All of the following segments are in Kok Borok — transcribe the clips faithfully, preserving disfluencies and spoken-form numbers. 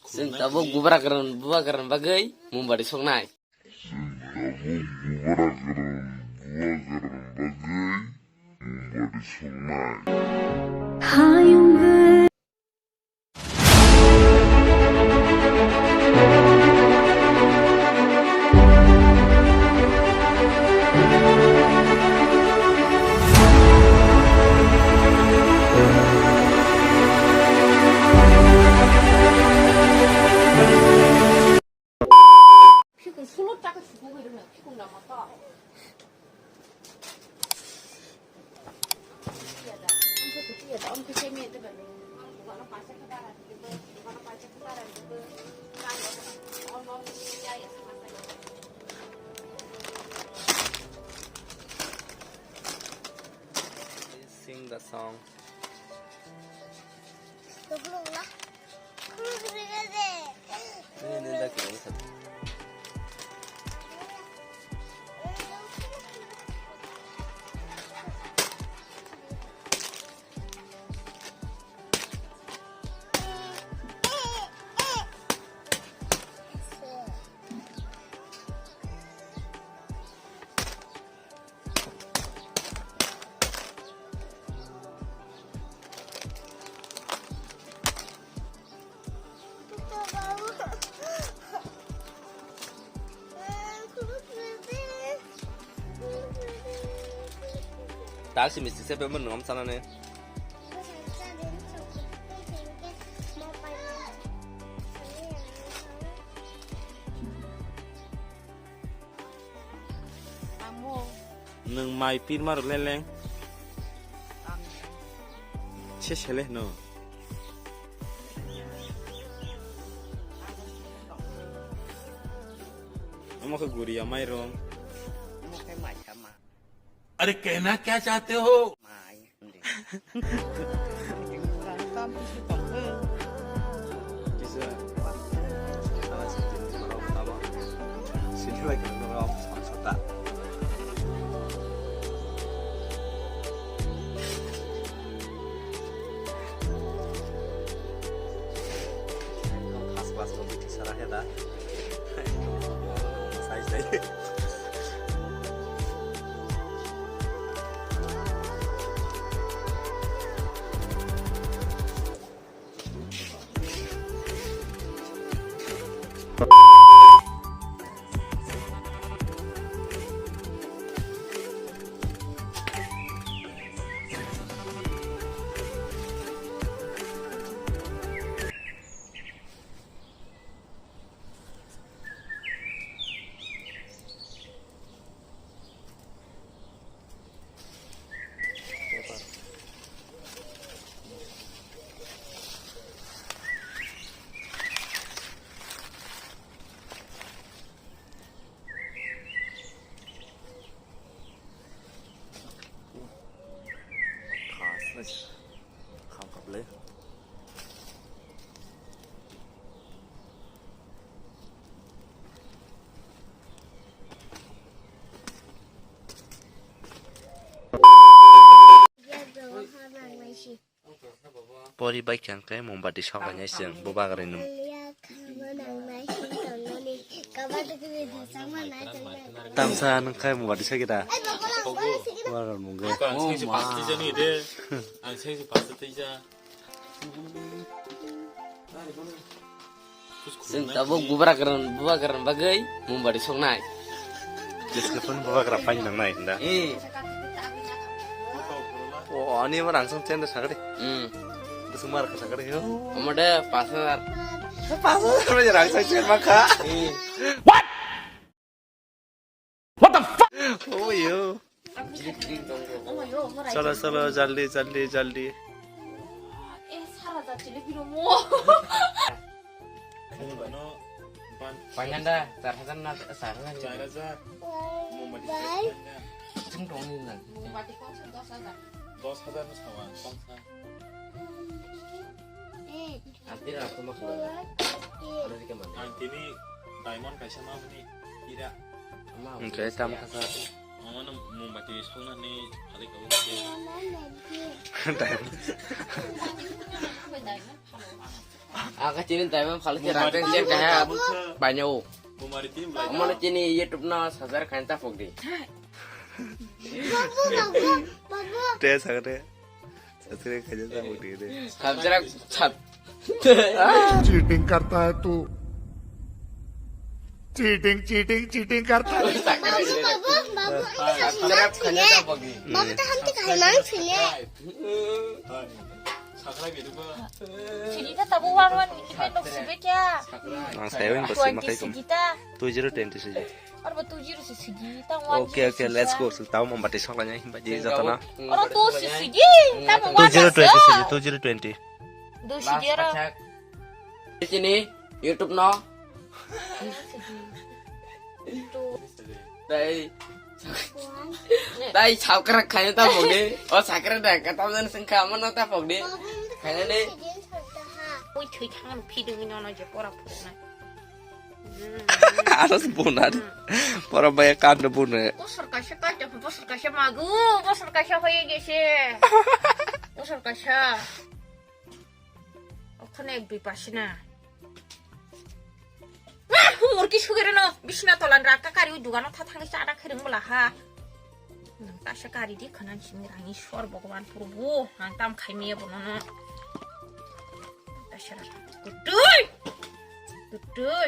Chwng tabuk bubra kwran, buba kwran bagwi mombati soknai. Chwng tabuk bubra kwran, buba kwran bagwi mombati soknai. Sing the song. Tal si misti se pemon nom sana ne. Nwng mai pirma rw leleng. Se sele no. Omo khe guriya mairung. Are kehna kya chahte ho? Pori bai khe ang khe mombati sok lainai chwng bubagra ni. Tamsa nwng khe mombati sokida. Bubagra mungwi. Ang sengsi pasta twijani de. Ang sengsi pasta twija. Chwng tabuk bubra kwran, buba kwran bagwi mombati soknai. Jeske phone buba kwran pain nangnai hinda. Eh. O, ani ma rang song chen da sagri. Hmm. Bwswk ma rang sagri ho. Omo de pas hajar. Pas hajar ma rang song chen ma kha. Eh. What? What the fuck? Oh yo. Chalo, chalo, jaldi, jaldi, jaldi. Painanda, char hajar na, char hajar. Char hajar. Mombati. Chwng tong ni na. Mombati kong sa dos hajar. Dos hajar no sawa, kong sa. Ang tini diamond kaisa ma bini ira. Hwnkhe tamo kha sa. Mama no mombati soknani phalik kabo. Diamond. Diamond. Aka chini taima phalke rakhe je kaha banyo. Bumari team lai. Amano chini YouTube no subscribe khain ta phok di. Babu, babu, babu. Te sakre. Subscribe khain ta phok di de. Subscribe sub. Cheating करता है तू। Cheating, cheating, cheating करता है। Babu, babu, babu, हम तो Subscribe khain ta phok di. Babu, तो हम तो खाना नहीं छुने। Sakrai bini ba. Sigi ta tabu wan wan ni kipe nok sibe kya? Ang sayo hin basi Twenty makai kum. Sigi ta. Two zero twenty sigi. Arbo two zero si sigi ta wan. Okay, okay, let's go. Sul tau mambati sok lanya hin baji jatana. Oro two si sigi. Tabu wan. Two zero twenty sigi, two zero twenty. Do sigi oro. Sini YouTube no. Two. Dai. Dai, sakra khaina ta phok di. O sakra da, ka tam jan sing kha, mano ta phok di. Khaina di. Ui, thui thang, phi ding no, no, je pora phurna. Aras bona di. Pora baya kan do bona. Bosor kaisa kaisa, bosor kaisa magu, bosor kaisa hoye gese. Bosor kaisa. Okhane ek dui pasina. Ah, humor ki sugere no, bisna tolan rakka kari ui dugano tha thangi chada khereng bwla ha. Nang ta se kari di khanan simi rani sor Bhagwan Prabhu, nang tam khai miya bono no. Ta se ra. Gudui. Gudui.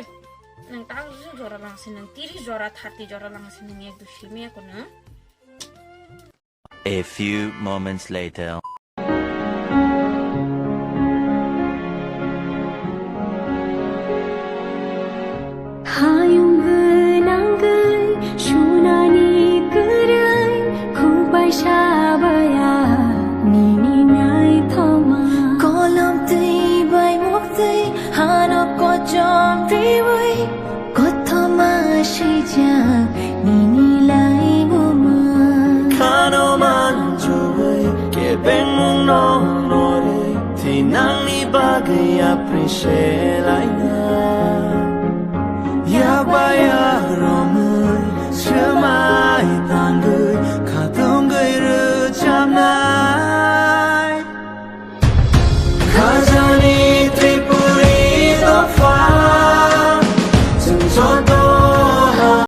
Nang ta jora lang se nang tiri jora thati jora lang se nang ek du simi kono. A few moments later. Hayung gwnangwi sunani kwrwi, khubai sabaya nini naithoma. Kolom twi bai muktwi hano kochom twiwi. Kothoma swijak nini laimungma. Khano manjui kebengmung no norwi thinangni bagwi apri se laina. Yak bai